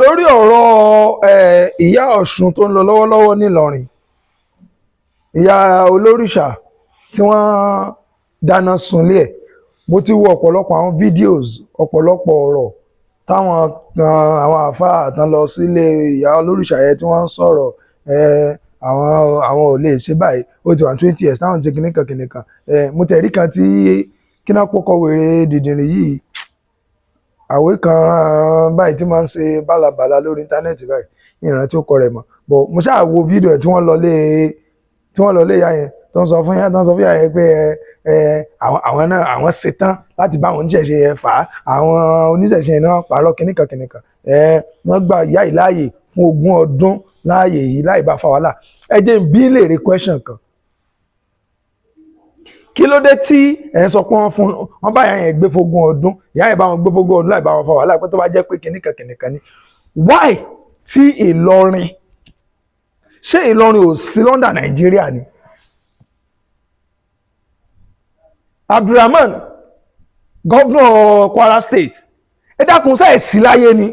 Lórí ọ̀rọ̀ ìyá Ọ̀ṣun tó ń lọ lọ́wọ́lọ́wọ́ nílọrin, ìyá olórìṣà tí wọ́n dáná sunlé ẹ̀, mo ti wo ọ̀pọ̀lọpọ̀ àwọn videos, ọ̀pọ̀lọpọ̀ ọ̀rọ̀ táwọn kan, àwọn àáfàá tán lọ sílé ìyá olórìṣà yẹn tí wọ́n ń sọ̀rọ̀. Àwọn ò lè ṣe báyìí, ó ti wà 20 years táwọn ti ṣe kìnnìkan kìnnìkan. Mo tẹ̀rí kan tí kí náà pọ́kọ wèrè dìdìrín yìí, àwé kan báyìí tí máa ń ṣe bálabàla lórí internet báyìí, ìrántí ó kọ rẹ̀ mọ́ bọ̀. Mo ṣáà wo fídíò ẹ̀ tí wọ́n lọ lé ìyá yẹn, tó ń sọ fún yẹn, tó ń sọ fún ìyá yẹn pé ẹ ẹ àwọn náà, àwọn ṣetán láti bá àwọn oníṣẹ̀ṣe yẹn fà á, àwọn oníṣẹ̀ṣe yẹn náà pààrọ̀ kìnnìkan kìnnìkan. Wọ́n gba ìyá yìí láàyè fún 20 ọdún láàyè yìí láì bá fa wàhálà. Ẹ jẹ́ n bí léèrè question kan: kí ló dé tí ẹ sọ pé wọ́n fún wọ́n bá ìyá yẹn gbé fógún ọdún, ìyá yẹn bá wọn gbé fógún ọdún láì bá wọn fa wàhálà, pé tó bá jẹ́ pé kìnnìkan kìnnìkan ni, why tí Ìlọrin, ṣé Ìlọrin ò sí London Nàìjíríà ni? Abdulrahman, governor Kwara State, ẹ dákun, sáà sí láyé ni?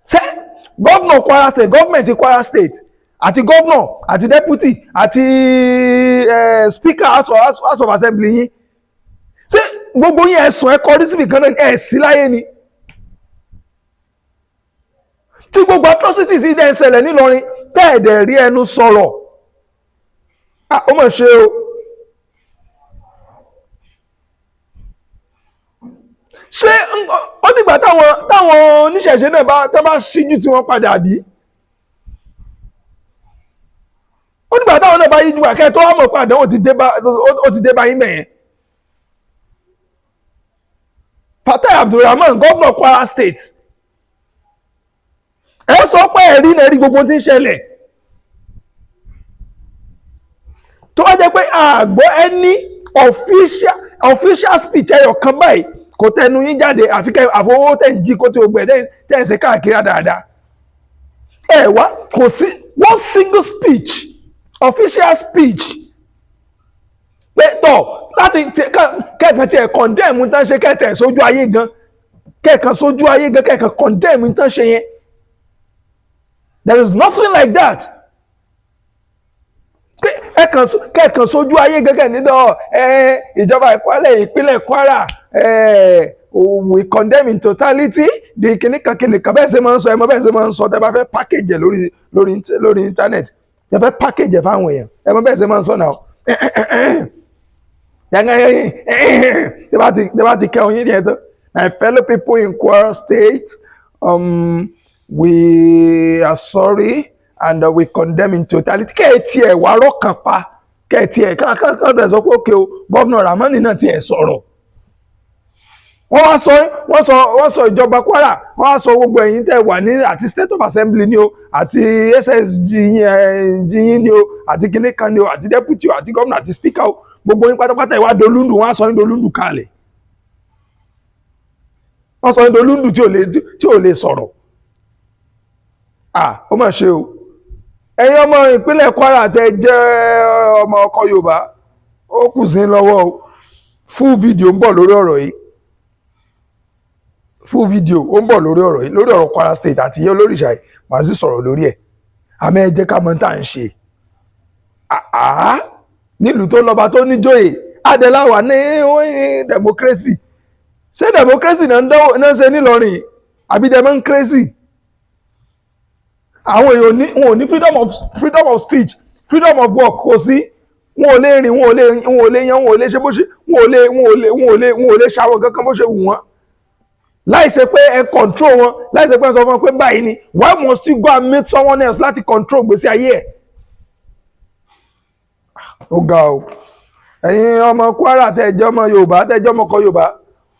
Ṣé governor Kwara State, gọ́ọ̀mẹ̀ntì Kwara State, àti governor, àti deputy, àti speaker House of Assembly yín, ṣé gbogbo yín ẹ̀sùn ẹ̀ kọrí síbi kan náà, ẹ̀ sí láyé ni, tí gbogbo atrocities yìí dẹ̀ ń ṣẹlẹ̀ nílọrin, tẹ́ ẹ̀ dẹ̀ rí ẹnu sọ̀rọ̀? Ah, ó mà ṣe o. Ṣé ó dìgbà táwọn oníṣẹ̀ṣe náà bá tẹ́ bá ṣíjú tí wọ́n padà bí? Ó dìgbà táwọn náà bá yíjú àkẹ́ tó wà mọ̀ pé àdánwò ti dé bá, ó ti dé bá yín mẹ́yẹn. Fatai Abdulrahman, governor Kwara State, ẹ sọ pé ẹ̀rí náà rí gbogbo tí ń ṣẹlẹ̀, tó wá jẹ́ pé àgbọ̀ ẹni official speech ẹyọ kan báyìí kò tẹnu yín jáde, àfi kẹ́ àfọwọ́ tẹ̀ ń jí kó tí o gbẹ tẹ̀ ń ṣe káàkiri dáadáa. Ẹ wá kò sí one single speech, official speech, pé tọ̀ láti kẹ́ẹ̀kan tiẹ̀ condemn tán ṣe, kẹ́ẹ̀tẹ̀ sójú ayé gan, kẹ́ẹ̀kan sójú ayé gan, kẹ́ẹ̀kan condemn tán ṣe yẹn. There is nothing like that. Kẹ́ẹ̀kan sójú ayé gẹ́gẹ́ nídọ̀ ìjọba ìpínlẹ̀ Kwara, we condemn in totality the kìnìkan kìnìkan. Bẹ́ẹ̀ ṣe máa ń sọ, ẹ mọ̀ bẹ́ẹ̀ ṣe máa ń sọ. Tẹ́ bá fẹ́ package ẹ̀ lórí internet, tẹ́ fẹ́ package ẹ̀ fáwọn èèyàn, ẹ mọ̀ bẹ́ẹ̀ ṣe máa ń sọ náà. Tẹ́ bá ti kẹ́ oyin díẹ̀ tó, "My fellow people in Kwara State, we are sorry and we condemn in totality." Kẹ́ ẹ tiẹ̀ wá rọ́kàn pa, kẹ́ ẹ tiẹ̀ ká tẹ̀ sọ pé òkè o, governor Ramani náà tiẹ̀ sọ̀rọ̀. Wọ́n wá sọ, wọ́n sọ ìjọba Kwara, wọ́n wá sọ gbogbo ẹ̀yin tẹ́ wà ní àti State of Assembly ni o, àti SSG yín ni o, àti kinní kan ni o, àti deputy o, àti governor, àti speaker o, gbogbo yín pátápátá ìwà dolúndù. Wọ́n á sọ yín dolúndù kalẹ̀, wọ́n sọ yín dolúndù tí ò lè sọ̀rọ̀. Ah, ó mà ṣe o. Ẹ̀yin ọmọ ìpínlẹ̀ Kwara tẹ́ jẹ́ ọmọ ọkọ Yorùbá, ó kù sí lọ́wọ́ o. Full video ń bọ̀ lórí ọ̀rọ̀ yìí. Full video ó ń bọ̀ lórí ọ̀rọ̀ yìí, lórí ọ̀rọ̀ Kwara State àti iye olórìṣà yìí. Màá sì sọ̀rọ̀ lórí ẹ̀. Àmọ́ ẹ jẹ́ ká mọ̀ tá à ń ṣe àá nílùú tó lọ́ba, tó níjòyè, adẹ́láwà ní democracy. Ṣé democracy náà ń ṣe nílọrin àbí democracy? Àwọn èèyàn ní wọn ò ní freedom of speech, freedom of work, kò sí. Wọn ò lè rìn, wọn ò lè yan, wọn ò lè ṣe bó ṣe, wọn ò lè ṣàwọn kankan bó ṣe wù wọ́n láì ṣe pé ẹ control wọn, láì ṣe pé ẹ sọ fún wọn pé báyìí ni. Why must you go and meet someone else láti control gbèsè ayé ẹ̀? Ó ga o. Ẹ̀yin ọmọ Kwara tẹ́ jẹ́ ọmọ Yorùbá, tẹ́ jẹ́ ọmọ ọkọ Yorùbá,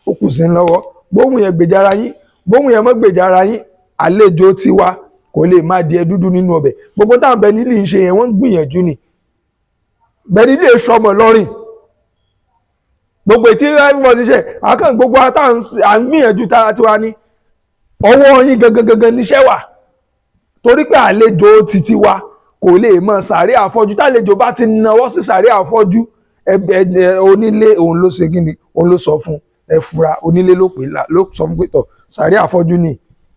ó kù sí lọ́wọ́. Bóhùn yẹn gbèjà ara yín, bóhùn yẹn mọ́ gbèjà ara yín, àlejò tiwa kò lè má di ẹ dúdú nínú ọbẹ̀. Gbogbo táwọn bẹ nílì ń ṣe yẹn, wọ́n ń gbìyànjú ni. Bẹ́ẹ̀ nílé sọmọ lọ́rìn, gbogbo ètí everybody ṣe àkàn, gbogbo à ń gbìyànjú tára tiwa ní ọwọ́ yín gangan gangan níṣẹ́ wà, torí pé àlejò títí wa kò lè mọ sàárè àfọ́jú. Tálejò bá ti nawọ́ sí sàárè àfọ́jú, onílé òun ló ṣe kíni, òun ló sọ fún un. Ẹ fura, onílé ló pè ló sọ fún pé tọ̀ sàárè àfọ́jú ni.